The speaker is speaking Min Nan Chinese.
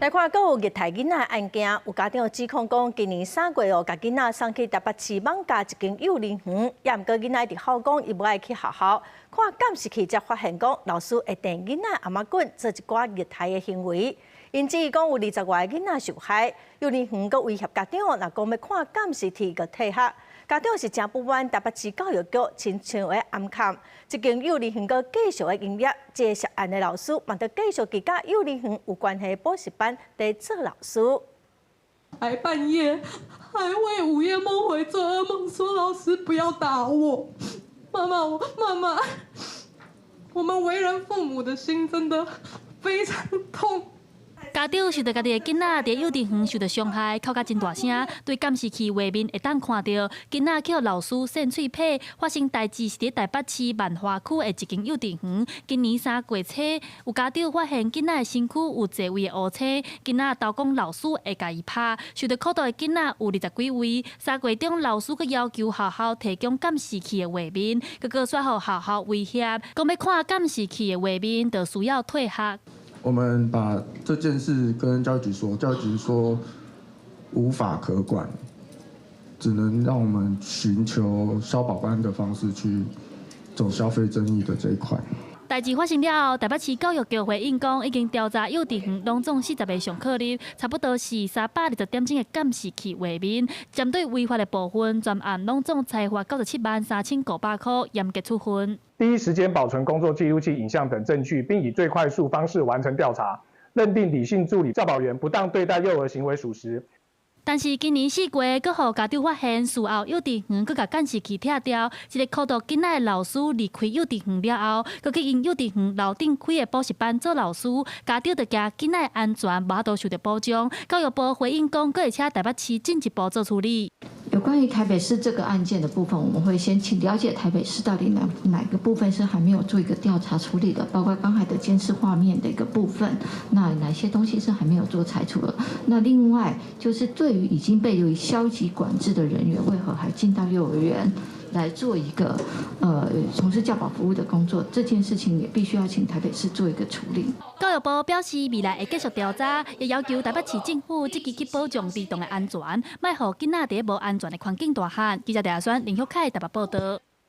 來看，閣有虐待囡仔案件，有家長指控講，今年3月哦，共囡仔送去台北市艋舺一間幼兒園，也毋過囡仔一直哭講伊無愛去學校，看監視器才發現講，老師會電囡仔頷仔棍做一寡虐待的行為。因此講有20外個囡仔受害，幼兒園閣威脅家長，若講欲看監視器就退學。家長是誠不滿台北市教育局親像咧掩崁，這間幼兒園閣繼續咧營業，這個涉案的老師嘛，閣繼續佇佮幼兒園有關係的補習班佇做老師。還半夜還會午夜夢回做噩夢，說老師不要打我，媽媽，我媽媽，我們為人父母的心真的非常痛。家長受著家己的囡仔佇幼稚園受著傷害，哭甲真大聲。對監視器畫面會當看著，囡仔予老師扇喙䫌。發生代誌是佇台北市萬華區的一間幼稚園。今年3月初，有家長發現囡仔的身軀有濟位的烏青，囡仔投講老師會共伊拍。受著苦毒的囡仔有20幾位。3月中，老師閣要求學校提供監視器的畫面，結果煞予學校威脅，講欲看監視器的畫面，就需要退學。我們把這件事跟教育局說，教育局說無法可管，只能讓我們尋求消保官的方式去走消費爭議的這一塊。代誌發生了後，台北市教育局回應講，已經調查幼稚園攏總40個上課日，差不多是320點鐘的監視器畫面，針對違法的部分，全案攏總裁罰97萬3500塊，嚴格處分。第一時間保存工作記錄器、影像等證據，並以最快速方式完成調查，認定李姓助理教保員不當對待幼兒行為屬實。但是今年4月，閣予家長發現，事後幼稚園閣共監視器拆掉，這個苦毒囡仔的老師離開幼稚園了後，閣去𪜶幼稚園樓頂開的補習班做老師，家長就驚囡仔的安全無法度受著保障。教育部回應講，閣會請台北市進一步做處理。有關於台北市這個案件的部分，我們會先請了解台北市到底哪個部分是還沒有做一個調查處理的，包括剛才的監視畫面的一個部分，那哪些東西是還沒有做裁處的？那另外就是對於已經被予消極管制的人員，為何還進到幼兒園來做一個從事教保服務的工作？這件事情也必須要請台北市做一個處理。教育部表示，未來會繼續調查，也要求台北市政府積極去保障兒童的安全，莫予囡仔佇無安全的環境大漢。記者鄭亞宣、林旭凱台北報導。